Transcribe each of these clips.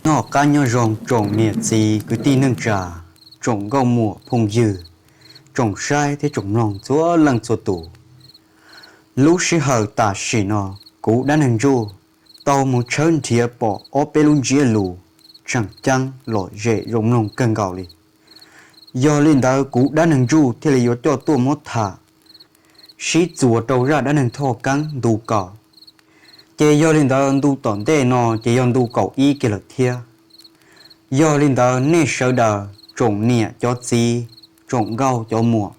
Noj qab nyob zoo tsoom niam txiv kwv tij neej tsa, tsoom nkauj muam phooj ywg, tsoom saib thiab tsoom mloog txhua leej txhua tus. Lub sij hawm tam sim no, kuv Dab Neeg Ntsuj tau mus tshawb nrhiav pom ob peb lub ntsiab lus tseem ceeb lom zem zoo mloog kawg nkaus li. Yog li ntawd kuv Dab Neeg Ntsuj thiaj li yuav coj tuaj muab tham sib txuas rau zaj dab neeg Thoj Keeb ntu kaum. Ces yog li ntawd ntu tom ntej no ces yog ntu kaum ib kiag lawm thiab. Yog li ntawd nej sawv daws tsoom niam cov txiv, tsoom nkauj cov muam,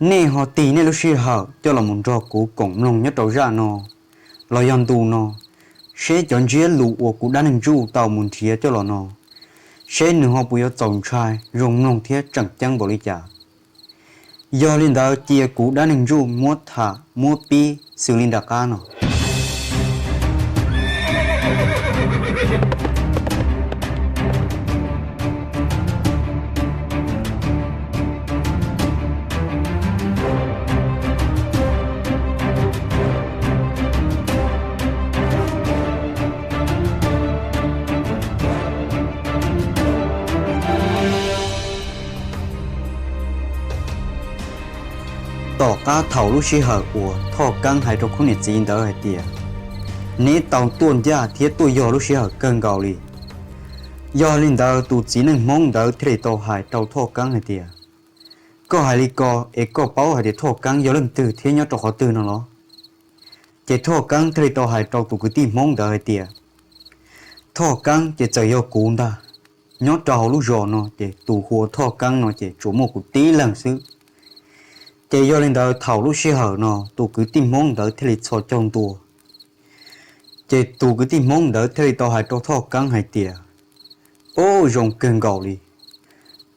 nej ho tig nej lub sij hawm coj los mus nrog kuv koom mloog nyob rau zaj no los yog ntu no, seb cov ntsiab lus uas kuv Dab Neeg Ntsuj tau mus nrhiav coj los no, seb nws ho puas yuav txaus ntshai zoo mloog thiab tseem ceeb npaum li cas. Yog li ntawd cia kuv Dab Neeg Ntsuj muab tham muab pib xws li nram qab no. Tom qab thaum lub sij hawm uas Thoj Keeb hais rau khub niam txiv ntawd hais tias, neb tau tuaj ncaj thiab tuaj yog lub sij hawm kawg nkaus li. Yog li ntawd tus txiv neej Hmoob ntawd thiaj li tau hais rau Thoj Keeb hais tias, koj hais li ko es koj paub hais tias Thoj Keeb yog leej twg thiab nyob rau qhov twg no los? Ces Thoj Keeb thiaj li tau hais rau tus kwv tij Hmoob ntawd hais tias, Thoj Keeb ces txawm yog kuv ntag. Nyob rau hauv lub zos no ces tus hu ua Thoj Keeb no ces tsuas muaj kuv tib leeg xwb. Ces yog li ntawd thaum lub sij hawm no tus kwv tij Hmoob ntawd thiaj li txhos caug ntua. Ces tus kwv tij Hmoob ntawd thiaj li tau hais rau Thoj Keeb hais tias, o, zoo kawg nkaus li.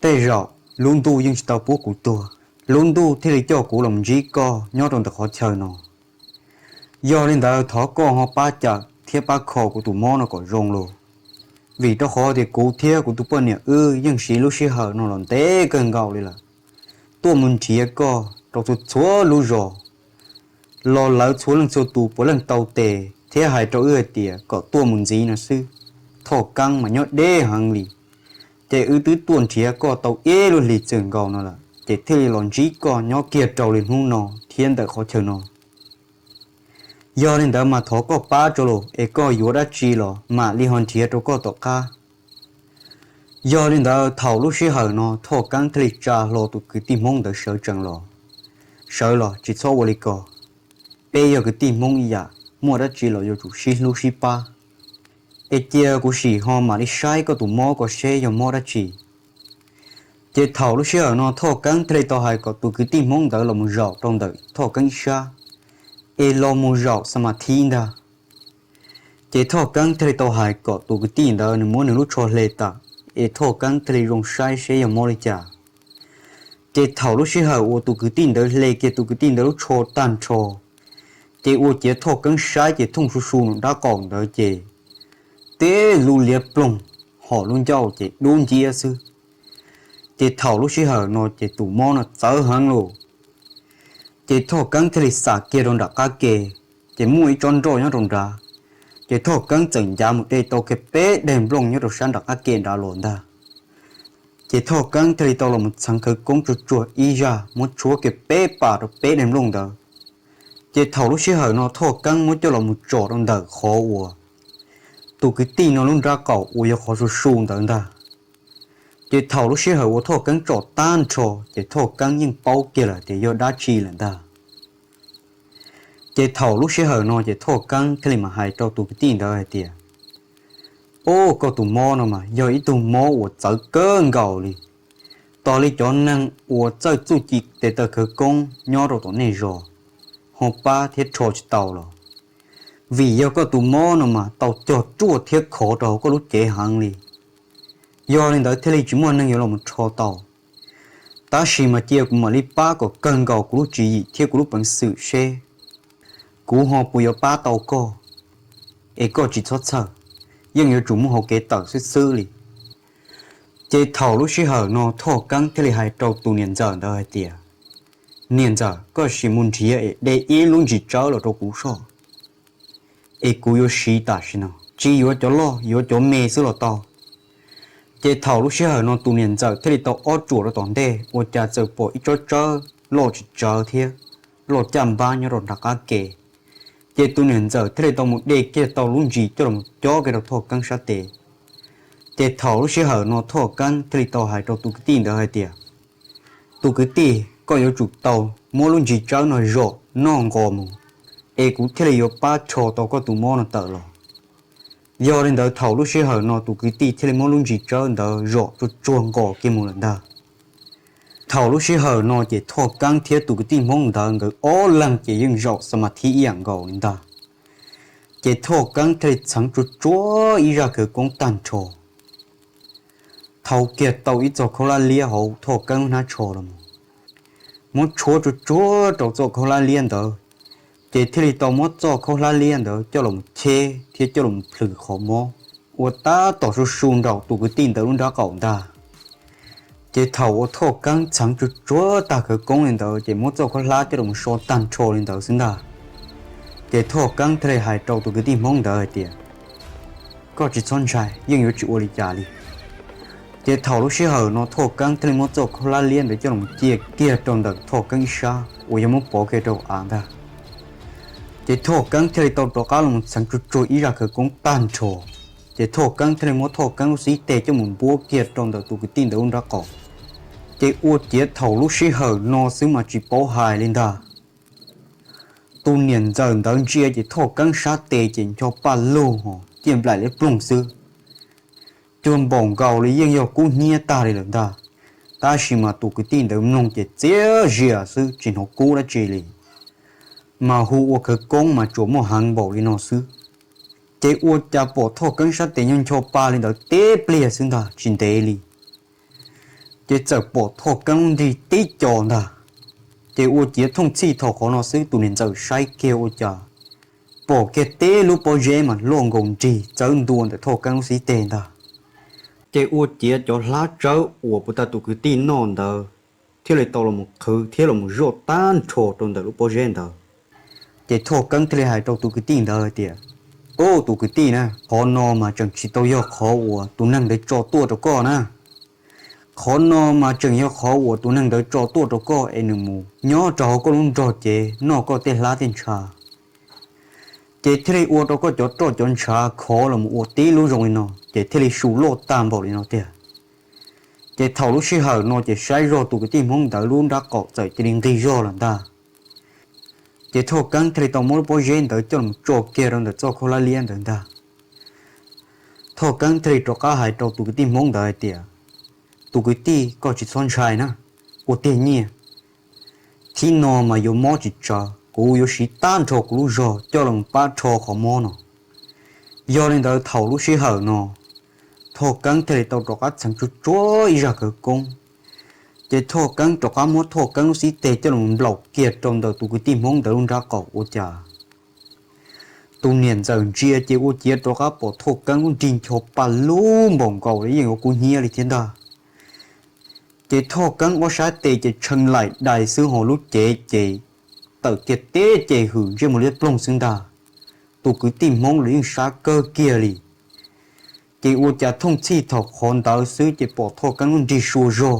Tej zaum lub ntuj yeej tsis tau pub kuv tuag, lub ntuj thiaj li coj kuv los ntsib koj nyob rau ntawm qhov chaw no. Yog li ntawd thov koj ho pab cawm thiab pab kho kuv tus mob no kom zoo los, vim rau qhov tias kuv thiab kuv tus poj niam wb yeej siv lub sij hawm no los ntev kawg nkaus li lawm, tuaj mus nrhiav koj rau txhua txhua lub zos, los lawv txhua leej txhua tus puav leej tau tes thiab hais rau wb hais tias kom tuaj mus ntxiv no xwb. Thoj Keeb mas nyob deb heev li, ces wb twb tuaj nrhiav koj tau ib lub hlis txwm nkaus no lawm ces thiaj li los ntsib koj nyob kiag rau li hnub no thiab ntawm qhov chaw no. Yog li ntawd mas thov koj pab tso los es koj yuav dab tsi los mam li ho nrhiav rau koj tom qab. Yog li ntawd thaum lub sij hawm no Thoj Keeb thiaj li tsa hlo tus kwv tij Hmoob ntawd sawv tsees los, sawv los tsis txhob ua li ko, peb yog kwv tij Hmoob ib yam, muaj dab tsi los yuav tsum sib hlub sib pab. Es cia kuv sim ho mam li saib koj tus mob ko seb yog mob dab tsi. Ces thaum lub sij hawm no Thoj Keeb thiaj li tau hais kom tus kwv tij Hmoob ntawd los mus zaum rau ntawm Thoj Keeb ib sab, es los mus zaum xa ma thib ntag. Ces Thoj Keeb thiaj li tau hais kom tus kwv tij ntawd nws muab nws lub tsho hle tawm, es Thoj Keeb thiaj li zoo saib seb yog mob li cas. Ces thaum lub sij hawm uas tus kwv tij ntawd hle kiag tus kwv tij ntawd lub tsho tag nrho, ces ua ciav Thoj Keeb saib ces thooj su su nram nrab qaum ntawd ces tib lub liab ploog, hom lub ncauj ces dub nciab xwb. Ces thaum lub sij hawm no ces tus mob no txawv heev lauj. Ces Thoj Keeb thiaj li xam kiag rau nram qab ke, ces muaj ib tsob nroj nyob rau nrad. Ces Thoj Keeb txawm ncav mus de tau kiag peb daim nplooj nyob rau sab nram qab ke nrad los ntag. Ces Thoj Keeb thiaj li tau los mus txheev khawv koob tsuag tsuag ib zaj muab tshuab kiag peb pas rau peb daim nplooj ntawd. Ces thaum lub sij hawm no Thoj Keeb muab coj los mus tsom rau ntawm qhov uas tus kwv tij no lub nrab qaum uas yog qhov su su ntawd ntag. Ces thaum lub sij hawm uas Thoj Keeb tsom tag nrho ces Thoj Keeb yeej paub kiag lawm tias yog dab tsi lawm ntag. Ces thaum lub sij hawm no ces Thoj Keeb thiaj li mam hais rau tus kwv tij ntawd hais tias, o, koj tus mob no mas yog ib tug mob uas txawv kawg nkaus li. Tos li cov neeg uas txawj txuj ci tes taw khawv koob nyob rau tom nej zos, ho pab thiab rho tsis tau los? Vim yog koj tus mob no mas tau cog ruaj thiab khov rau hauv koj lub cev heev li, yog li ntawd thiaj li tsis muaj neeg yuav los rho tau. Tab sis mas cia kuv mam li pab kom kawg nkaus kuv lub tswv yim thiab kuv lub peev xwm seb kuv ho puas yuav pab tau koj, es koj tsis txhob txhawj, yeej yuav tsum muaj hauv kev tawm xwb xwb li. Ces thaum lub sij hawm no Thoj Keeb thiaj li hais rau tus niam ntxawm ntawd hais tias, Niam ntxawm, koj sim mus nrhiav es de ib lub ntsis tsawb los rau kuv soj, es kuv yuav siv tam sim no, tsis yuav cov loj, yuav cov me xwb los tau. Ces thaum lub sij hawm no tus niam ntxawm thiaj li tau ob ruam rau tom ntej, ua cas txawm pom ib tsob tsawb loj tsis tsawv thiab loj caj npab nyob rau nram qab ke. Ces tus niam ntxawm thiaj li tau mus de kiag tau lub ntsis coj los cob kiag rau Thoj Keeb sab tes. Ces thaum lub sij hawm no Thoj Keeb thiaj li tau hais rau tus kwv tij ntawd hais tias, Tus kwv tij, koj yuav tsum tau muab lub ntsis tsawb no zom noj nqos mus, es kuv thiaj li yuav pab rho tau koj tus mob no tawm los. Yog li ntawd thaum lub sij hawm no tus kwv tij thiaj li muab lub ntsis tsawb ntawd zom tsuag tsuag nqos kiag mus lawm ntag. Thaum lub sij hawm no ces Thoj Keeb thiab tus kwv tij Hmoob ntawd nkawd ob leeg ces yeej zaum xa ma thib ib yam nkaus li ntag. Ces Thoj Keeb thiaj li txheev tsuag tsuag ib zaj khawv koob tag nrho, thau kiag tau ib txoj khaub hlab liab hauv Thoj Keeb lub hnab tsho los mus, muab tshuab tsuag tsuag rau txoj khaub hlab liab ntawd, ces thiaj li tau muab txoj khaub hlab liab ntawd coj los cheb thiab coj los plhws qhov mob uas tab tom su su nraum tus kwv tij ntawd lub nrab qaum ntag. Ces thaum uas Thoj Keeb txheev tsuag tsuag tag khawv koob li ntawd ces muab txoj khaub hlab coj los so tag nrho li ntawd xwb ntag. Ces Thoj Keeb thiaj li hais rau tus kwv tij Hmoob ntawd hais tias, Koj tsis txhob ntshai, yeej yuav tsis ua li cas li. Ces thaum lub sij hawm no Thoj Keeb thiaj li muab txoj khaub hlab liab ntawd coj los cia kiag rau ntawm Thoj Keeb ib sab uas yog muab pov kiag rau av ntag. Ces Thoj Keeb thiaj li tau rov qab los txheev tsuag tsuag ib zaj khawv koob tag nrho. Ces Thoj Keeb thiaj li muab Thoj Keeb lub xib teg coj mus npuab kiag rau ntawm tus kwv tij ntawd lub nrab qaum. Ces ua ciav thaum lub sij hawm no xwb mas tsis paub hais li ntag, tus niam ntxawm ntawd ntsia ces Thoj Keeb sab tes ces ncho paj lug hos ciaj nplaim liab ploog xwb. Cuag npaum nkaus li yeej yog kub hnyiab tag li lawm ntag. Tab sis mas tus kwv tij ntawd mloog ces txias zias xwb tsis hnov kub dab tsi li, mas hu ua khawv koob mas tsuas muaj heev npaum li no xwb. Ces ua cas pom Thoj Keeb sab tes nyob ncho pa li ntawd teb pliag xwb ntag tsis ntev li, ces txawm pom Thoj Keeb lub nrig tib co ntag. Ces ua ciav thooj txhij thaum qhov no xwb tus niam ntxawm saib kiag ua cas pom kiag teb lub pob zeb mas loj nkaus nrig txawb ntua ntawm Thoj Keeb lub xib teg ntag. Ces ua ciav cov hlab tsawb uas puag ta tus kwv tij noj ntawd thiaj li tau los qhwv thiab los zoj tag nrho rau ntawm lub pob zeb ntawd. Ces Thoj Keeb thiaj li hais rau tus kwv tij ntawd hais tias, Ub, tus kwv tij na, qhov no mas tseem tsis tau yog qhov uas tus neeg ntawd tso tuaj rau koj na. Qhov no mas tseem yog qhov uas tus neeg ntawd tso tuaj rau koj es nws mus nyob rau hauv koj lub nrog cev noj koj tej hlab tej ntsha, ces thiaj li ua rau koj cov roj cov ntshav khov los mus ua tib lub zoo li no ces thiaj li su loj tag npaum li no tiag. Ces thaum lub sij hawm no ces saib zog tus kwv tij Hmoob ntawd lub nrab qaum txawm cia li nqig zog lawm ntag. Ces Thoj Keeb thiaj li tau muab lub pob zeb ntawd coj los tso kiag rau ntawm txoj khaub hlab liab ntawd ntag. Thoj Keeb thiaj li rov qab hais rau tus kwv tij Hmoob ntawd hais tias, Tus kwv tij, koj tsis txhob ntshai na, ua tiag nyiaj, thib no mas yuav mob tsis tsawg, kuv yuav siv tag nrho kuv lub zog coj los pab rho qhov mob no. Yog li ntawd thaum lub sij hawm no Thoj Keeb thiaj li tau rov qab txheev tsuag tsuag ib zaj khawv koob. Ces Thoj Keeb rov qab muab Thoj Keeb lub xib teg coj los nplaum kiag rau ntawm tus kwv tij Hmoob ntawd lub nrab qaum ua cas tus niam ntxawm ntsia ces ua ciav rov qab pom Thoj Keeb lub nrig ncho pa lug npaum nkaus li yeej yuav kub hnyiab li thiab ntag. Ces Thoj Keeb ob sab tes ces tshee laim dais xwb hos lub cev ces tawm kiag teb ces hwm ntsej muag liab ploog xwb ntag. Tus kwv tij Hmoob los yeej sab kawg kiag li. Ces ua cas thooj txhij thaum qhov ntawd xwb ces pom Thoj Keeb lub nrig sua zog,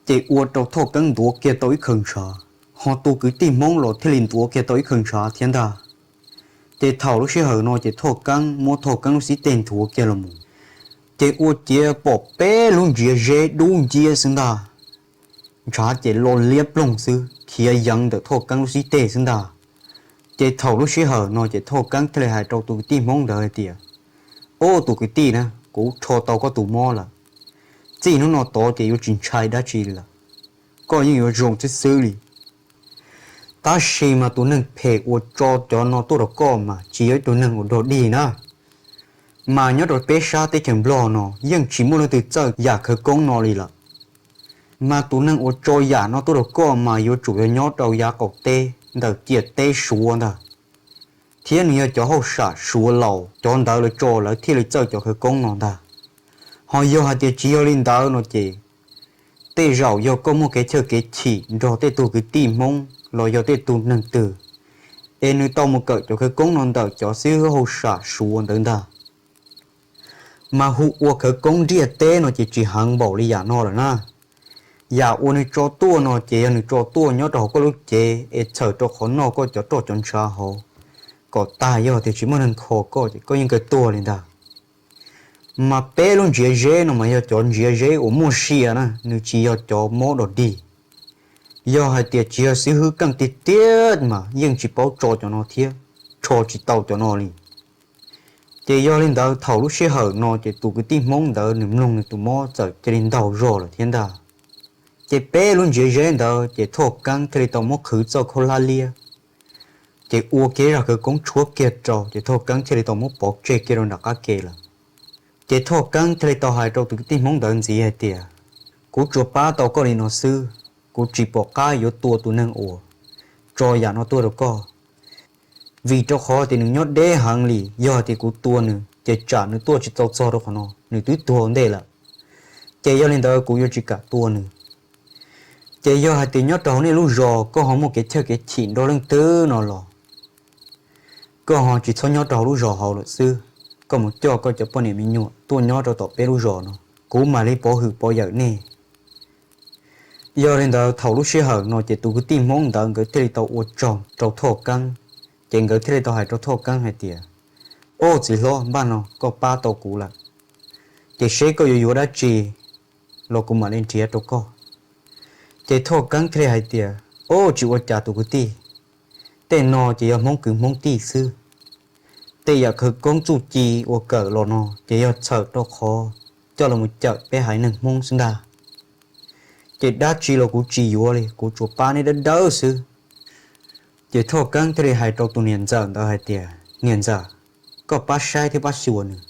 ces ua rau Thoj Keeb ntuav kiag tau ib khaws ntshav, hos tus kwv tij Hmoob los thiaj li ntuav kiag tau ib khaws ntshav thiab ntag. Ces thaum lub sij hawm no ces Thoj Keeb muab Thoj Keeb lub xib teg nthuav kiag los mus, ces ua ciav pom peb lub ntsiav zeb dub nciab xwb ntag. Ntshav ces lo liab ploog xwb khiav yeev ntawm Thoj Keeb lub xib teg xwb ntag. Ces thaum lub sij hawm no ces Thoj Keeb thiaj li hais rau tus kwv tij Hmoob ntawd hais tias, Ub, tus kwv tij na, kuv rho tau koj tus mob lawm. Txij hnub no tod ces yuav tsis ntshai dab tsi li lawm, koj yeej yuav zoo xwb xwb li. Tab sis mas tus neeg phem uas tso cov no tuaj rau koj mas tsis yog ib tug neeg uas dog dig na. Mas nyob rau peb sab teb chaws Nplog no yeej tsis muaj leej twg txawj yam khawv koob no li lawm. Mas tus neeg uas tso yam no tuaj rau koj mas yuav tsum yog nyob rau yav qaum teb ntawm ciam teb Suav ntag, thiab nws yog cov hauj sam Suav laus, cov ntawd lawv tso lawv thiaj li txawj cov khawv koob no ntag. Ho yog hais tias tsis yog li ntawd no ces tej zaum yog koj muaj kev chawj kev chim nrog tej tug kwv tij Hmoob los yog tej tug neeg twg, es nws tau mus kawm cov khawv koob no ntawm cov xib hwb hauj sam Suav ntawd ntag. Mas hu ua khawv koob ntiaj teb no ces tsis heev npaum li yam no lawm na. Yam uas nws tso tuaj no ces yog nws tso tuaj nyob rau hauv koj lub cev es txhawm rau qhov noj koj cov roj cov ntshav hauv, kom tag yog tias tsis muaj neeg kho koj ces koj yeej kawg tuag li ntag. Mas peb lub ntsiav zeb no mas yog cov ntsiav zeb uas muaj sia na, nws tsis yog cov mob dog dig. Yog hais tias tsis yog xib hwb keej tiag tiag mas yeej tsis paub tso cov no thiab, tsho tsis tau cov no li. Ces yog li ntawd thaum lub sij hawm no ces tus kwv tij Hmoob ntawd nws mloog nws tus mob txawm cia li ntaug zog lawm thiab ntag. Ces peb lub ntsiav zeb ntawd ces Thoj Keeb thiaj li tau muab qhwv txoj khaub hlab liab, ces ua kiag zaj khawv koob tshuab kiag rau ces Thoj Keeb thiaj li tau muab pov tseg kiag rau nram qab ke lawm. Ces Thoj Keeb thiaj li tau hais rau tus kwv tij Hmoob ntawd ntxiv hais tias, kuv tsuas pab tau koj li no xwb, kuv tsis pom qab yuav tua tus neeg uas tso yam no tuaj rau koj, vim rau qhov tias nws nyob deb heev li, yog tias kuv tua nws ces tsam nws tuaj tsis txaus txog rau qhov no, nws twb tuag ntej lawm. Ces yog li ntawd kuv yuav tsis kam tua nws. Ces yog hais tias nyob rau hauv nej lub zos koj ho muaj kev chawj kev chim nrog leej twg no los, koj ho tsis txhob nyob rau hauv lub zos hauv lawm xwb. Koj mus coj koj cov poj niam me nyuam tuaj nyob rau tom peb lub zos no, kuv mam li pov hwm pov yawm nej. Yog li ntawd thaum lub sij hawm no ces tus kwv tij Hmoob ntawd nkawd thiaj li tau ua tsaug rau Thoj Keeb. Ces nkawd thiaj li tau hais rau Thoj Keeb hais tias, ub, txiv hlob, npaj no koj pab tau kuv lawm, ces seb koj yuav yuav dab tsi los kuv mam li nrhiav rau koj. Ces Thoj Keeb thiaj li hais tias, ub, tsis ua cas tus kwv tij, tej no ces yog Hmoob kwv Hmoob tij xwb. Tej yam khawv koob txuj ci uas kawm los no ces yog txhawm rau qhov coj los cawm peb haiv neeg Hmoob xwb ntag. Ces dab tsi los kuv tsis yuav li, kuv tsuas pab neb dawb dawb xwb. Ces Thoj Keeb thiaj li hais rau tus niam ntxawm ntawd hais tias, niam ntxawm, koj pab saib thiab pab xyuas nws.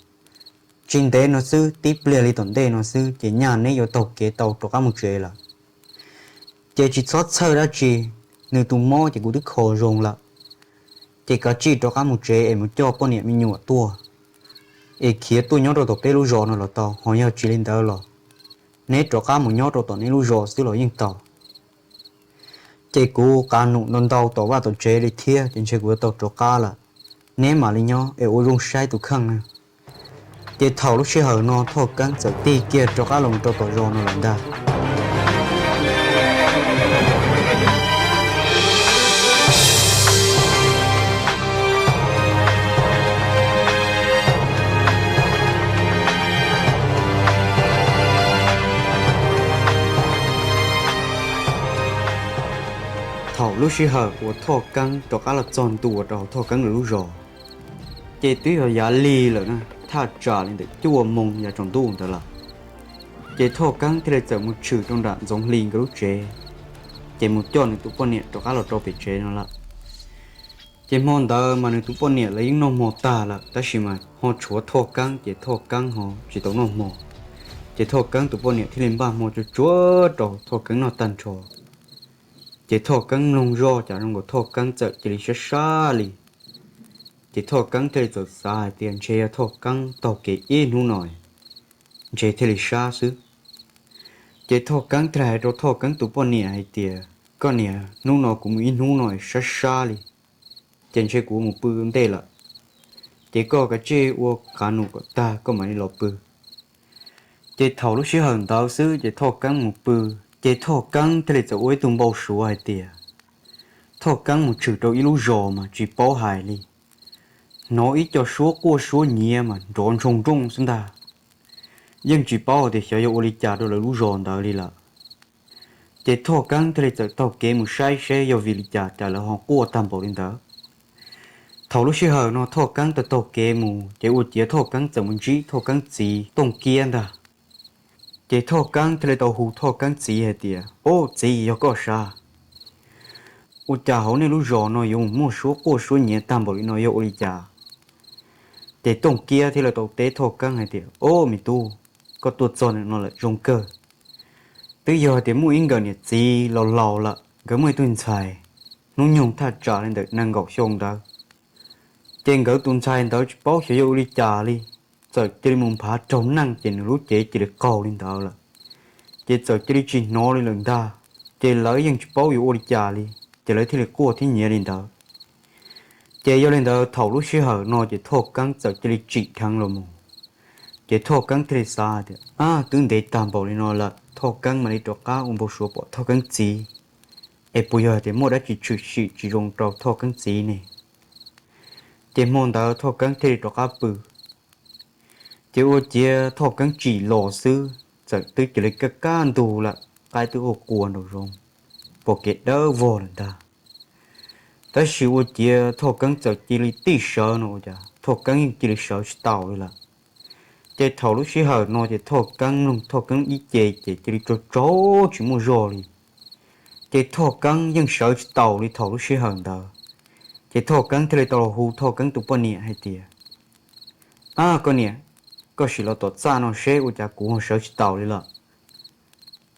Tsis ntev no xwb, tib pliag li tom ntej no xwb ces nyaj neb yuav taug kev tau rov qab mus tsev lawm. Ces tsis txhob txhawj dab tsi, nws tus mob ces kuv twb kho zoo lawm. Ces kav tsij rov qab mus tsev es mus coj poj niam me nyuam tuaj, es khiav tuaj nyob rau tom peb lub zos no los tau, ho yog tsis li ntawd los neb rov qab mus nyob rau tom neb lub zos xwb los yeej tau. Ces kuv qav num ntau ntau tom vaj tom tsev li thiab ces ntshe kuv yuav tau rov qab lawm. Neb mam li nyob es ua zoo saib tus kheej na. Ces thaum lub sij hawm no Thoj Keeb txawm tig kiag rov qab los rau tom zos no lawm ntag. Thaum lub sij hawm uas Thoj Keeb rov qab los txog ntua rau hauv Thoj Keeb lawv lub zos, ces twb yog yav lig lawm na, thaj tsam li ntawm cuaj moo yav tsaus ntuj ntawd lawm. Ces Thoj Keeb thiaj li txawm mus tshwm rau nram Ntxoov Hli nkawd lub tsev, ces mus coj nws tus poj niam rov qab los rau pem tsev no lawm. Ces hmo ntawd mas nws tus poj niam lawv yeej noj hmo tag lawm, tab sis mas ho tshuav Thoj Keeb ces Thoj Keeb ho tsis tau noj hmo. Ces Thoj Keeb tus poj niam thiaj li npaj hmo tsuag tsuag rau Thoj Keeb noj tag nrho. Ces Thoj Keeb mloog zoj cas zoo nkaus Thoj Keeb txawm cia li sab sab li. Ces Thoj Keeb thiaj li txawm xav hais tias ntshe yog Thoj Keeb taug kev ib hnub no, ntshe thiaj li sab xwb. Ces Thoj Keeb thiaj li hais rau Thoj Keeb tus poj niam hais tias, koj niam, hnub no kuv mus ib hnub no sab sab li, ces ntshe kuv mus pw ntej lawm. Ces koj kav tsij ua qav num kom tag koj mam li los pw. Ces thaum lub sij hawm ntawd xwb ces Thoj Keeb mus pw. Ces Thoj Keeb thiaj li txawm ua ib tug npau suav hais tias, Thoj Keeb mus tshwm rau ib lub zos mas tsis paub hais li, hnov ib co suab quaj suab nyiav mas nrov ntsoog nrooj xwb ntag. Yeej tsis paub hais tias xyov yog ua li cas rau lawv lub zos ntawd li lawm. Ces Thoj Keeb thiaj li txawm taug kev mus saib seb yog vim li cas cas lawv ho quaj tag npaum li ntawd. Thaum lub sij hawm no Thoj Keeb taug taug kev mus ces ua ciav Thoj Keeb txawm mus ntsib Thoj Keeb txiv Tooj Kiab ntag. Ces Thoj Keeb thiaj li tau hu Thoj Keeb txiv hais tias, ob, txiv, yog koj sav? Ua cas hauv nej lub zos no yuav mus muaj suab quaj suab nyiav tag npaum li no yog ua li cas? Ces Tooj Kiab thiaj li tau teb Thoj Keeb hais tias, Au me tub, koj tuaj txog ntawm no lawm zoo kawg. Twb yog hais tias muaj ib nkawm niam txiv laus laus lawm, nkawd muaj ib tug ntxhais hnub nyoog thaj tsam li ntawm nees nkaum xyoo ntawd. Ces nkawd tus ntxhais ntawd tsis paub xyov yog ua li cas li, txawm cia li mus nphav raug neej ces nws lub cev cia li qaug li ntawd lawm. Ces txawm cia li tsis hnov li lawm ntag. Ces lawv yeej tsis paub yuav ua li cas li, ces lawv thiaj li quaj thiab nyiav li ntawd. Ces yog li ntawd thaum lub sij hawm no ces Thoj Keeb txawm cia li tsim dheev los mus. Ces Thoj Keeb thiaj li xav tias, Ab, twb ntev tag npaum li no lawm, Thoj Keeb mam li rov qab ua npau suav pom Thoj Keeb txiv, es puas yog tias muaj dab tsi tshwm sim tsis zoo rau Thoj Keeb txiv ne? Ces hmo ntawd Thoj Keeb thiaj li rov qab pw. Ces ua ciav Thoj Keeb tsim los xwb, txawm twb cia li kaj kaj ntug lawm, qaib twb ua qua nraum zoov, pom kev dawb vog lawm ntag. Tab sis ua ciav Thoj Keeb txawm cia li tij sawv no ua cas Thoj Keeb yeej cia li sawv tsis taus li lawm. Ces thaum lub sij hawm no ces Thoj Keeb mloog Thoj Keeb ib ce ces cia li tsaug tsaug tsis muaj zog li. Ces Thoj Keeb yeej sawv tsis taus li thaum lub sij hawm ntawd. Ces Thoj Keeb thiaj li tau los hu Thoj Keeb tus poj niam hais tias, Ab koj niam, koj sim los tom txaj no seb ua cas kuv ho sawv tsis taus li lawm.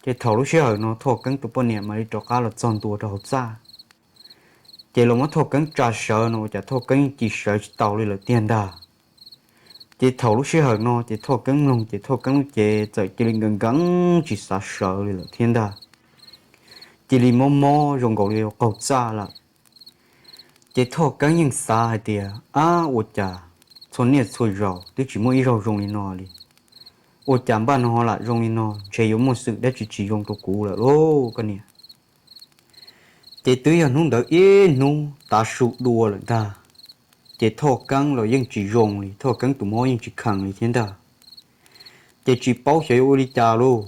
Ces thaum lub sij hawm no Thoj Keeb tus poj niam mam li rov qab los txog ntua rau hauv txaj. Ces los muab Thoj Keeb tsa sawv no ua cas Thoj Keeb yeej cia li sawv tsis taus li lawm tiag ntag. Ces thaum lub sij hawm no ces Thoj Keeb mloog ces Thoj Keeb lub cev txawm cia li nkees nkees tsis xav sawv li lawm thiab ntag. Cia li mob mob zoo nkaus li yuav qaug txaj lawm. Ces Thoj Keeb yeej xav hais tias, Ab, ua cas txhua niaj txhua zaus twb tsis muaj ib zaug zoo li no li? Ua cas npaj no ho lam zoo li no, ntshe yuav muaj xwm dab tsi tsis zoo rau kuv lawm lauj koj niam. Ces twb yog hnub ntawd ib hnub tav su dua lawm ntag. Ces Thoj Keeb los yeej tsis zoo li, Thoj Keeb tus mob yeej tsis kheev li thiab ntag. Ces tsis paub xyov yuav ua li cas lauj.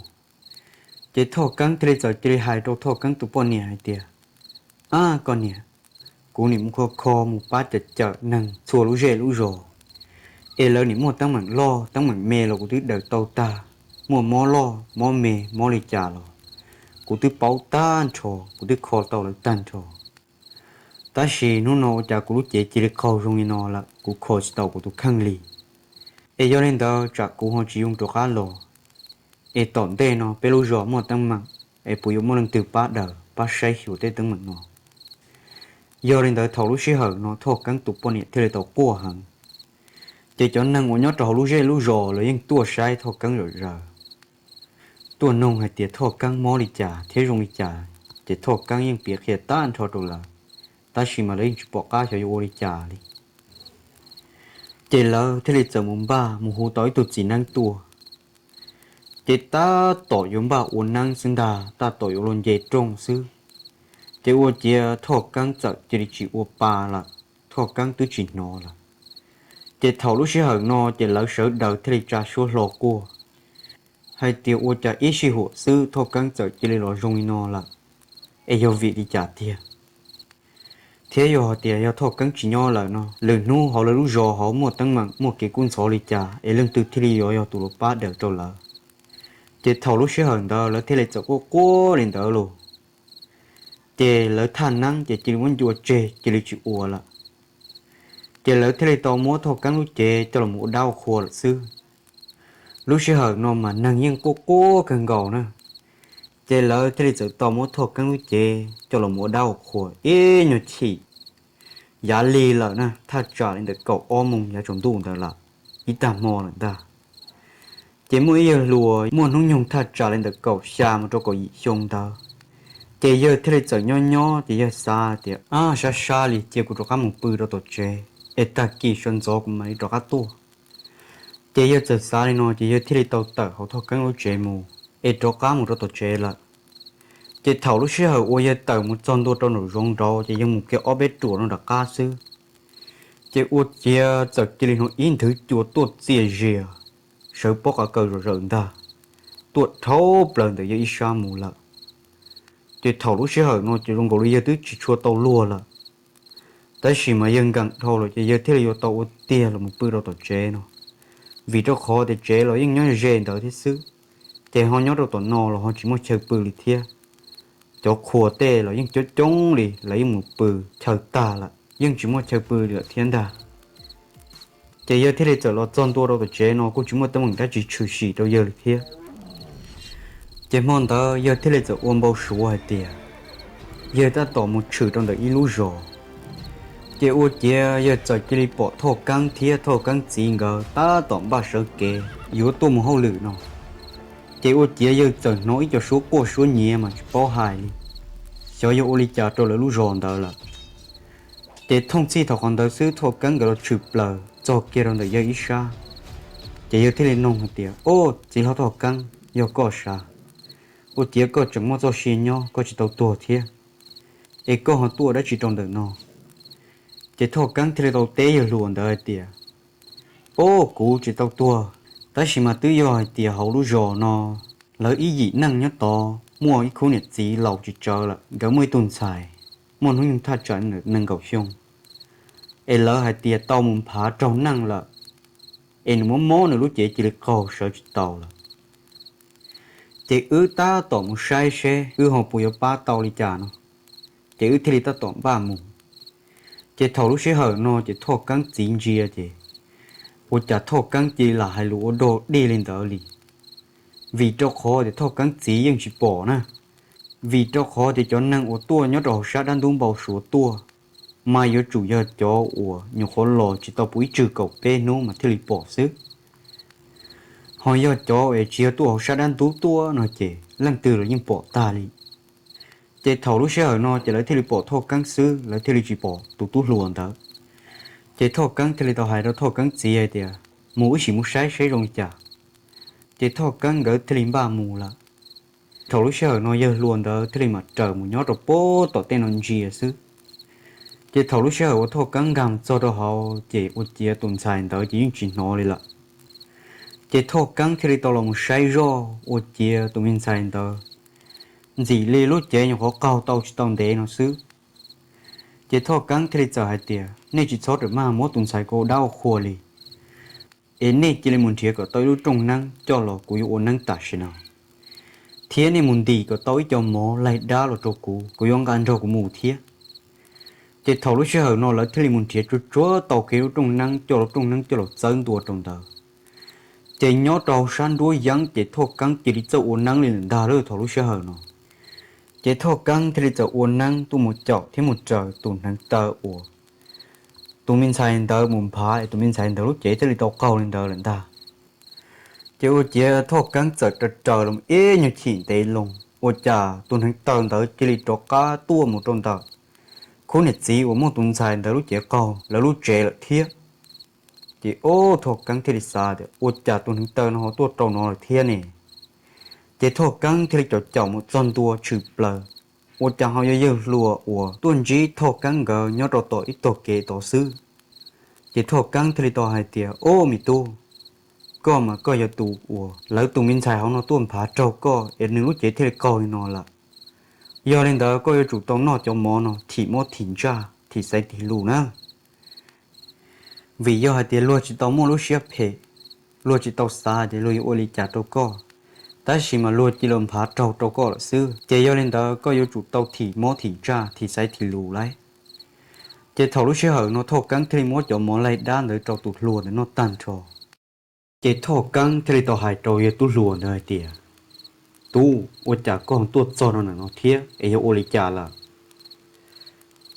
Ces Thoj Keeb thiaj li txawm cia li hais rau Thoj Keeb tus poj niam hais tias, Ab koj niam, kuv nim mus kho kho mus pab cawm cawm neeg txhua lub zej lub zos, es lawv nim muaj teeb meem loj teeb meem me los kuv twb daws tau tag, muaj mob loj mob me mob li cas los kuv twb paub tag nrho, kuv twb kho tau lawv tag nrho. Tab sis hnub no ua cas kuv lub cev cia li qaug zoo li no lawm, kuv kho tsis tau kuv tus kheej li. Es yog li ntawd tsam kuv ho tsis yoo rov qab los, es tom ntej no peb lub zos muaj teeb meem, es puas yuav muaj leej twg pab daws pab saib xyuas tej teeb meem no? Yog li ntawd thaum lub sij hawm no Thoj Keeb tus poj niam thiaj li tau quaj heev. Ces cov neeg uas nyob rau hauv lub zej lub zos los yeej tuaj saib Thoj Keeb zom zaws, tuaj noog hais tias Thoj Keeb mob li cas thiab zoo li cas. Ces Thoj Keeb yeej piav qhia tag nrho rau lawv, tab sis mas lawv yeej tsis pom qab xyov yuav ua li cas li. Ces lawv thiaj li txawm mus npaj mus hu tau ib tug txiv neeb tuaj. Ces tab tom yuav npaj ua neeb xwb ntag, tab tom yuav luag nce rooj xwb, ces ua ciav Thoj Keeb txawm cia li tsis ua pa lawm, Thoj Keeb twb tsis hnov lawm. Ces thaum lub sij hawm no ces lawv sawv daws thiaj li tsa suab hlo quaj hais tias ua cas ib sij huam xwb Thoj Keeb txawm cia li los zoo li no lawm, es yog vim li cas tiag? Thiab yog hais tias yog Thoj Keeb tsis nyob lawm no, lwm hnub hauv lawv lub zos hauv muaj teeb meem muaj kev kub ntxhov li cas es leej twg thiaj li yuav yog tus los pab daws rau lawv? Ces thaum lub sij hawm ntawd lawv thiaj li txawm quaj quaj li ntawd los, ces lawv thaj neeb ces cia li muab ncua tseg cia li tsis ua lawm. Ces lawv thiaj li tau muab Thoj Keeb lub cev coj los ua dab ua qhua lawm xwb. Lub sij hawm no mas neeg yeej quaj quaj kawg nkaus na, ces lawv thiaj li txawm tau muab Thoj Keeb lub cev coj los ua dab ua qhua ib nyuag chim. Yav lig lawm na, thaj tsam li ntawm kaum ob moos yav tsaus ntuj ntawd lawm, ib tag hmo lawm ntag. Ces muaj ib yawg hluas muaj hnub nyoog thaj tsam li ntawm kaum xya mus rau kaum yim xyoo ntawd. Ces yawg thiaj li txawm nyob nyob ces yawg xav tias, Ab, sab sab li cia kuv rov qab mus pw rau tom tsev, es tag kis sawv ntxov kuv mam li rov qab tuaj. Ces yawg txawm xav li no ces yawg thiaj li tau tawm hauv Thoj Keeb lub tsev mus, es rov qab mus rau tom tsev lawm. Ces thaum lub sij hawm uas yawg tawm mus txog ntua rau nraum zoov nraud ces yawg mus kiag ob peb ruam rau nram qab xwb, ces ua ciav txawm cia li hnov ib nthwv cua tuaj txias zias, sawv pob qa kaw zom zaws ntag, tuaj dhau plaws ntawm yawg ib sab mus lawm. Ces thaum lub sij hawm no ces zoo nkaus li yawg twb tsis tshua tau luag lawm, tab sis mas yawg nkees dhau lawm ces yawg thiaj li yuav tau ua tiag los mus pw rau tom tsev no, vim rau qhov tias tsev los yeej nyob ze ntawd thiab xwb, ces ho nyob rau tom no los ho tsis muaj chaw pw li thiab. cov qhua tej los yeej coob coob li, lawv yeej mus pw chaw tag lawm, yeej tsis muaj chaw pw li lawm thiab ntag. Ces yawg thiaj li txawm los txog ntua rau tom tsev no kuj tsis muaj teeb meem dab tsi tshwm sim rau yawg li thiab. Ces hmo ntawd yawg thiaj li txawm ua npau suav hais tias yawg tab tom mus tshwm rau ntawm ib lub zos. Ces ua ciav yawg txawm cia li pom Thoj Keeb thiab Thoj Keeb txiv nkawd tab tom npaj sawv kev yuav tuaj mus hauj lwm no. Ces ua ciav yawg txawm hnov ib co suab quaj suab nyiav mas tsis paub hais li, xyov yog ua li cas rau lawv lub zos ntawd lawm. Ces thooj txhij thaum qhov ntawd xwb Thoj Keeb nkawd los tshwm plaws txog kiag rau ntawm yawg ib sab. Ces yawg thiaj li nug hais tias, Ob, txiv hlob Thoj Keeb, yog koj sav? Ua ciav koj tseem muaj txoj sia nyob, koj tsis tau tuag thiab, es koj ho tuaj dab tsi rau ntawm no? Ces Thoj Keeb thiaj li tau teb yawg hluas ntawd hais tias, Ob, kuv tsis tau tuag, tab sis mas twb yog hais tias hauv lub zos no lawv ib yim neej nyob tod muaj ib khub niam txiv laus tsis tsawv lawm, nkawd muaj ib tug ntxhais muaj hnub nyoog thaj tsam nees nkaum xyoo, es lawv hais tias tau mus nphav raug neej lawm, es nws mob mob nws lub cev cia li qaug sawv tsis tau lawm. Ces wb tab tom mus saib seb wb ho puas yuav pab tau li cas no, ces wb thiaj li tab tom npaj mus. Ces thaum lub sij hawm no ces Thoj Keeb txiv ntsia ces ua cas Thoj Keeb cia li lam hais lus ua dog dig li ntawd li. Vim rau qhov tias Thoj Keeb txiv yeej tsis pom na, vim rau qhov tias cov neeg uas tuaj nyob rau hauv sab dab ntub npau suav tuaj mas yuav tsum yog cov uas nyuam qhuav los tsis tau puv ib tsug kaum peb hnub mas thiaj li pom xwb. Ho yog cov es tsis yog tuaj hauv sab dab ntub tuaj no ces leej twg los yeej pom tag li. Ces thaum lub sij hawm no ces lawv thiaj li pom Thoj Keeb xwb, lawv thiaj li tsis pom tus tub hluas ntawd. Ces Thoj Keeb thiaj li tau hais rau Thoj Keeb txiv hais tias, Mus wb sim mus saib seb zoo li cas. Ces Thoj Keeb nkawd thiaj li npaj mus lawm. Thaum lub sij hawm no yawg hluas ntawd thiaj li mam raws mus nyob rau pem tom tej no ntsia xwb. Ces thaum lub sij hawm uas Thoj Keeb nkag mus txog rau hauv ces ua ciav tus ntxhais ntawd ces yeej tsis hnov li lawm. Ces Thoj Keeb thiaj li tau los mus saib zoj ua ciav tus me ntxhais ntawd ntxim li lub cev nyuam qhuav qaug tau tsis tau ntev no xwb. Ces Thoj Keeb thiaj li txawm hais tias, Nej tsis txhob rawm maj muab tus ntxhais ko ua dab ua qhua li, es nej cia li mus nrhiav kom tau ib lub rooj neeb coj los kuv yuav ua neeb tam sim no, thiab nej mus ntim kom tau ib co mov laig dab los rau kuv, kuv yuav nqa nrog kuv mus thiab. Ces thaum lub sij hawm no lawv thiaj li mus nrhiav tsuag tsuag tau kiag lub rooj neeb, coj lub rooj neeb coj los txawb ntua rau ntawd. Ces nyob rau hauv sab nruab yeeb ces Thoj Keeb cia li txawj ua neeb li lawm ntag lawm thaum lub sij hawm no. Ces Thoj Keeb thiaj li txawm ua neeb tuaj mus caum thiab mus raws tus hneev taw uas tus me ntxhais ntawd mus nphav es tus me ntxhais ntawd lub cev thiaj li tau qaug li ntawd lawm ntag. Ces ua ciav Thoj Keeb txawm raws raws los ib nyuag chim ntev loo, ua cas tus hneev taw ntawd cia li rov qab tuaj mus rau ntawm khub niam txiv uas muaj tus ntxhais ntawd lub cev qaug lawv lub tsev lawm thiab. Ces ob Thoj Keeb thiaj li xav tias ua cas tus hneev taw no ho tuaj rau no lawm thiab ne? Ces Thoj Keeb thiaj li caum caum mus txog ntua tshwm plaws, ua cas ho yog yawg hluas uas tuaj ntsib Thoj Keeb nkawd nyob rau tom ib tog kev tod xwb. Ces Thoj Keeb thiaj li tau hais tias, Ob me tub, koj mas koj yog tus uas lawv tus me ntxhais hauv no tuaj nphav raug koj es nws lub cev thiaj li qaug li no lawm. Yog li ntawd koj yuav tsum tau noj cov mov no thim mob thim ntsaj thim xaiv thim lus na. Vim yog hais tias luag tsis tau muaj lub siab phem, luag tsis tau xav tias luag yuav ua li cas rau koj, tab sis mas luag cia li nphav raug rau koj lawm xwb. Ces yog li ntawd koj yuav tsum tau thim mob thim ntsaj thim xaiv thim lus lauj. Ces thaum lub sij hawm no Thoj Keeb thiaj li muab cov mov laig dab ntawd rau tus hluas ntawd noj tag nrho. Ces Thoj Keeb thiaj li tau hais rau yawg tub hluas ntawd hais tias, Tub, ua cas koj tuaj txog no na no thiab es yog ua li cas lawm?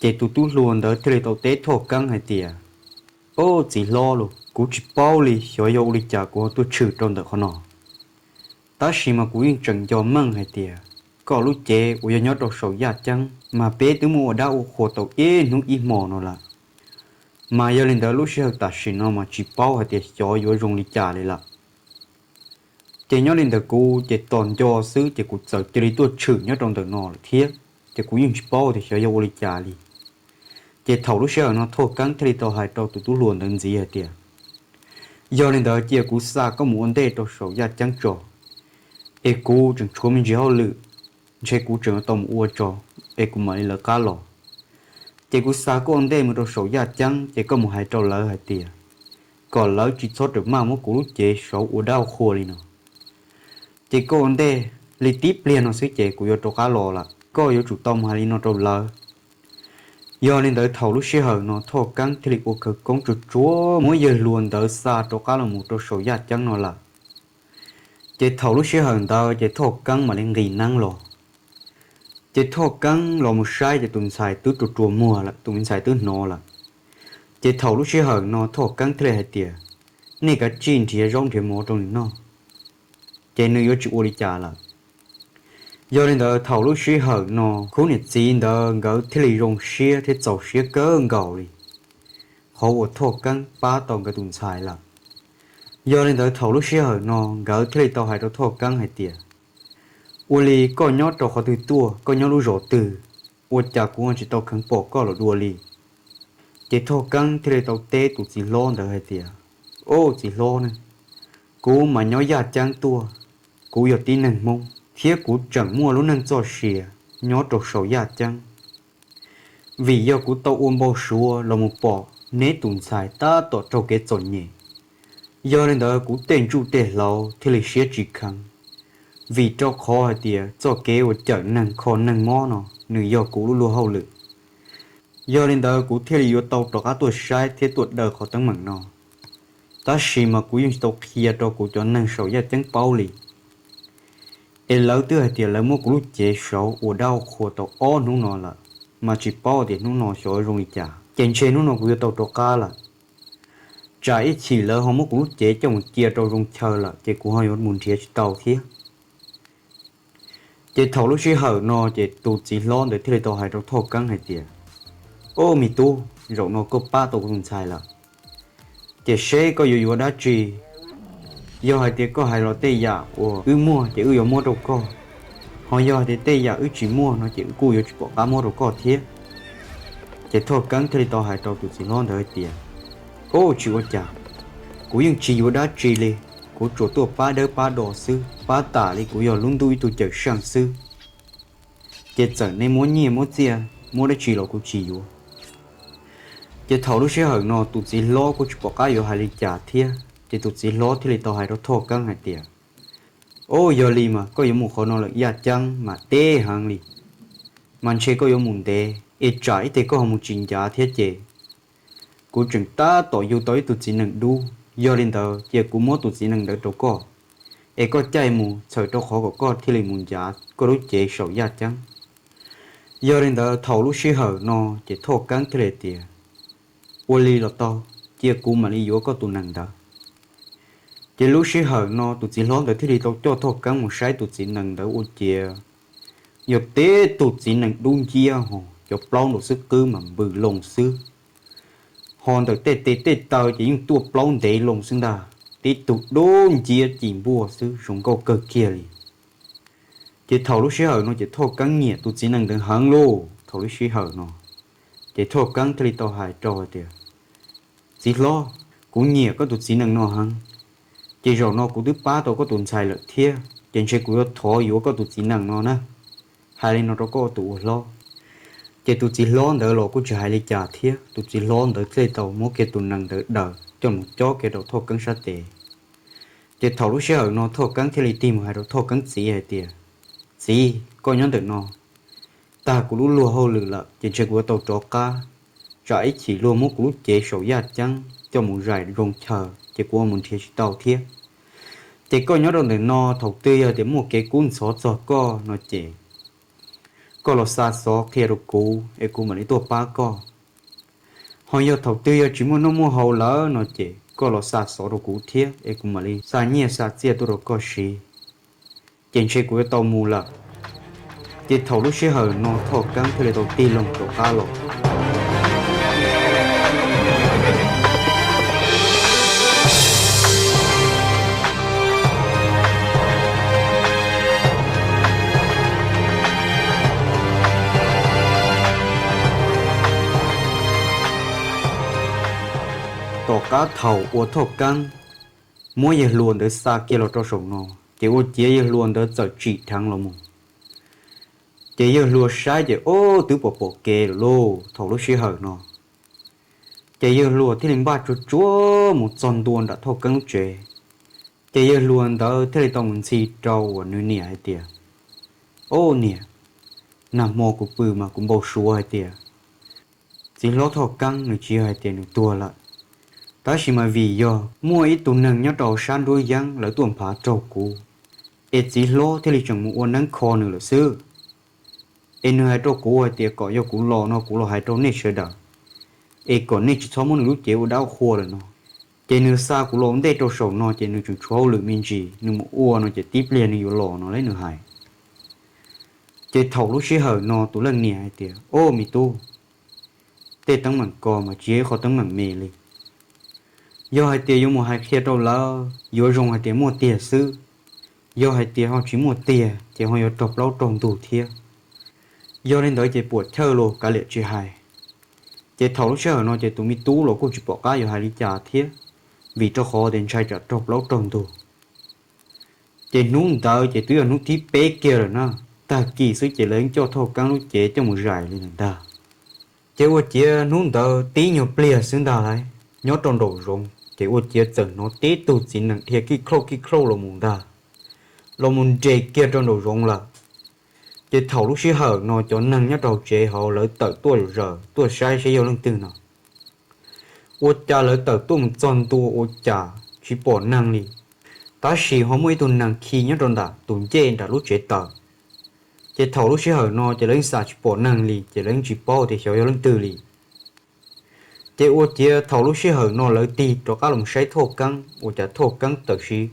Ces tus tub hluas ntawd thiaj li tau teb Thoj Keeb hais tias, Ob txiv hlob lauj, kuv tsis paub li xyov yog ua li cas kuv ho tuaj tshwm rau ntawm qhov no. Tab sis mas kuv yeej tseem nco meej hais tias koj lub cev uas yog nyob rau saum yaj ceeb mas peb twb muaj ua dab ua qhua tau ib hnub ib hmo no lawm, mas yog li ntawd lub sij hawm tam sim no mas tsis paub hais tias xyov yuav zoo li cas li lawm. Ces nyob li ntawd kuv ces tos nco xwb ces kuv txawm cia li tuaj tshwm nyob rau ntawm no lawm thiab, ces kuv yeej tsis paub tias xyov yog ua li cas li. Ces thaum lub sij hawm no Thoj Keeb thiaj li tau hais rau tus tub hluas ntawd ntxiv hais tias, Yog li ntawd cia kuv xa koj mus ua ntej rau saum yaj ceeb tso, es kuv tseem tshuav me ntsis hauj lwm, ntshe kuv tseem tau mus ua tso, es kuv mam li lawv qab los. Ces kuv xa koj ua ntej mus rau saum yaj ceeb ces koj mus hais rau lawv hais tias kom lawv tsis txhob rawm maj muab kuv lub cev saud ua dab ua qhua li no. Ces koj ua ntej li tib pliag no xwb ces kuv yuav rov qab los lawm. koj yuav tsum tau mus hais li no rau lawv. Yog li ntawd thaum lub sij hawm no Thoj Keeb thiaj li ua khawv koob tsuag tsuag muab yawg hluas ntawd xa rov qab los mus rau saum yaj ceeb no lawm. Ces thaum lub sij hawm ntawd ces Thoj Keeb mam li nqis neeb los. Ces Thoj Keeb los mus saib ces tus ntxhais twb rua rua muag lawm, tus me ntxhais twb hnov lawm. Ces thaum lub sij hawm no Thoj Keeb thiaj li hais tias, nej kav tsij nrhiav zaub nrhiav mov rau nws noj, ces nws yuav tsis ua li cas lawm. Yog li ntawd thaum lub sij hawm no khub niam txiv ntawd nkawd thiaj li zoo siab thiab txaus siab kawg nkaus li qhov uas Thoj Keeb pab tau nkawd tus ntxhais lawm. Yog li ntawd thaum lub sij hawm no nkawd thiaj li tau hais rau Thoj Keeb hais tias, ua li koj nyob rau qhov twg tuaj, koj nyob lub zos twg, ua cas kuv tsis tau kheev pom koj los dua li? Ces Thoj Keeb thiaj li tau teb tus txiv hlob ntawd hais tias, o txiv hlob ne, kuv mas nyob yaj ceeb tuaj, kuv yog tib neeg Hmoob thiab kuv tseem muaj lub neej txoj sia nyob rau saum yaj ceeb. Vim yog kuv tau ua npau suav los mus pom neb tus ntxhais tab tom raug kev txom nyem, yog li ntawd kuv tej ntsuj tej hlauv thiaj li siab tsis kheev, vim rau qhov hais tias txoj kev uas cawm neeg kho neeg mob no nws yog kuv lub luag hauj lwm. Yog li ntawd kuv thiaj li yuav tau rov qab tuaj saib thiab tuaj daws qhov teeb meem no, tab sis mas kuv yeej tsis tau qhia rau kuv cov neeg saum yaj ceeb paub li. Es lawv twb hais tias lawv muab kuv lub cev saud ua dab ua qhua tau ob hnub no lawm, mas tsis paub tias hnub no xyov zoo li cas, ces ntshe hnub no kuv yuav tau rov qab lawm. Tsam ib chim lawv ho muab kuv lub cev coj mus cia rau zoo chaw lawm ces kuv ho yuav mus nrhiav tsis tau thiab. Ces thaum lub sij hawm no ces tus txiv hlob ntawd thiaj li tau hais rau Thoj Keeb hais tias, o me tub, zaum no koj pab tau kuv tus ntxhais lawm, ces seb koj yuav yuav dab tsi. Yog hais tias koj hais los tej yam uas wb muaj ces wb yuav muab rau koj, ho yog hais tias tej yam wb tsis muaj no ces wb kuj yuav tsis pom qab muab rau koj thiab. Ces Thoj Keeb thiaj li tau hais rau tus txiv hlob ntawd hais tias, o tsis ua cas, kuv yeej tsis yuav dab tsi li, kuv tsuas tuaj pab dawb pab do xwb, pab tam li kuv yog lub ntuj ib tug cawm seej xwb. Ces txawm neb muab nyiaj muab txiaj muab dab tsi los kuv tsis yuav. Ces thaum lub sij hawm no tus txiv hlob kuj tsis pom qab yuav hais li cas thiab, ces tus txiv hlob thiaj li tau hais rau Thoj Keeb hais tias, o yog li mas koj yuav mus qhov no lawm yaj ceeb mas deb heev li, mas ntshe koj yuav mus ntev es tsam ib teg koj ho mus tsis ncav thiab ces kuv tseem tab tom yug tau ib tug txiv nees dub, yog li ntawd cia kuv muab tus txiv nees ntawd rau koj, es koj caij mus txhawm rau qhov kom koj thiaj li mus ncav koj lub cev saum yaj ceeb. Yog li ntawd thaum lub sij hawm no ces Thoj Keeb thiaj li tias, ua li los tau, cia kuv mam li yuav koj tus nees ntawd. Ces lub sij hawm no tus txiv hlob ntawd thiaj li tau coj Thoj Keeb mus saib tus txiv nees ntawd ua ciav yog tib tug txiv nees dub nciab ho cov plaub nraum xwb qwb mas npws loo xwb, ho ntawm tej tes tej taw ces yeej tuaj plaub ntev loo xwb ntag, tib tug dub nciab ci npuaj xwb zoo nkauj kawg kiag li. Ces thaum lub sij hawm no ces Thoj Keeb nyiam tus txiv nees ntawd heev lauj. Thaum lub sij hawm no ces Thoj Keeb thiaj li tau hais rau hais tias, txiv hlob, kuv nyiam koj tus txiv nees no heev, ces zaum no kuv twb pab tau koj tus ntxhais lawm thiab ces ntshe kuv yuav thov yuav koj tus txiv nees no na. Hais li no rau koj tus ua hlob. Ces tus txiv hlob ntawd los kuj tsis hais li cas thiab, tus txiv hlob ntawd thiaj li tau muab kiag tus nees ntawd daws coj mus cob kiag rau Thoj Keeb sab tes. Ces thaum lub sij hawm no Thoj Keeb thiaj li tig mus hais rau Thoj Keeb txiv hais tias, txiv, koj nyob ntawm no, tag kuv lub luag hauj lwm lawm ces ntshe kuv yuav tau rov qab, tsam ib chim luag muab kuv lub cev saum yaj ceeb coj mus zais zoo chaw ces kuv ua mus nrhiav tsis tau thiab. Ces koj nyob rau ntawm no, thaum twg yog tias muaj kev kub ntxhov txog koj no ces koj los xa xov qhia rau kuv es kuv mam li tuaj pab koj. Ho yog thaum twg yog tsis muaj noj muaj haus lawm no ces koj los xa xov rau kuv thiab es kuv mam li xa nyiaj xa txiaj tuaj rau koj siv. Ces ntshe kuv yuav tau mus lawm. Ces thaum lub sij hawm no Thoj Keeb thiaj li tau tig loo rov qab los. Tom qab thaum uas Thoj Keeb muab yawg hluas ntawd xa kiag los rau saum no, ces ua ciav yawg hluas ntawd txawm tsim dheev los mus. Ces yawg hluas saib ces ob twb pom pom kev lawm lauj. Thaum lub sij hawm no ces yawg hluas thiaj li npaj tsuag tsuag mus txog ntua nram Thoj Keeb lub tsev. Ces yawg hluas ntawd thiaj li tau mus ntxhi rau uas nws niam hais tias, o niam, Nag hmo kuv pw mas kuv npau suav hais tias txiv hlob Thoj Keeb nws tsis yog hais tias nws tuag lawm, tab sis mas vim yog muaj ib tug neeg nyob rau sab nruab yeeb lawv tuaj nphav raug kuv, es txiv hlob thiaj li tseem mus ua neeb kho nws lawm xwb. Es nws hais rau kuv hais tias kom yog kuv los no kuv los hais rau nej sawv daws, es kom nej tsis txhob muab nws lub cev ua dab qhua lawm no. Ces nws xa kuv los ntej rau saum no ces nws tseem tshuav hauj lwm me ntsis, nws mus ua no ces tib pliag nws yuav los no las nws hais. Ces thaum lub sij hawm no tus leej niam hais tias, Au me tub, tej teeb meem ko mas tsis yog ib qho teeb meem me li. Yog hais tias yuav mus hais qhia rau lawv yuav zoo hais tias muaj tiag xwb, yog hais tias ho tsis muaj tiag ces ho yuav raug plaub raug ntug thiab. Yog li ntawd ces puam chawj los kav liam tsis hais. Ces thaum lub sij hawm no ces tus me tub los kuj tsis pom qab yuav hais li cas thiab, vim rau qhov tias ntshai tsam raug plaub raug ntug. Ces hnub ntawd ces twb yog hnub thib peb kiag lawm na, tag kis xwb ces lawv yeej coj Thoj Keeb lub cev coj mus zais li ntawd ntag. Ces ua ciav hnub ntawd tib nyuag pliag xwb ntag lauj, nyob rau nraum zoov ces ua ciav txawm hnov tib tug txiv nees dhia kij khauj kij khauj los mus ntag, los mus nres kiag rau nraum zoov lawm. Ces thaum lub sij hawm no cov neeg nyob rau hauv tsev hauv lawv tawm tuaj zom zaws tuaj saib saib yog leej twg no. Ua cas lawv tawm tuaj mus txog ntua ua cas tsis pom neeg li, tab sis ho muaj ib tug nees khi nyob rau ntawm tus ncej nram lub tsev taws. Ces thaum lub sij hawm no ces lawv yeej xam tsis pom neeg li ces lawv yeej tsis paub tias xyov yog leej twg li. Ces ua ciav thaum lub sij hawm no lawv tig rov qab los saib Thoj Keeb ua cas Thoj Keeb tawm sis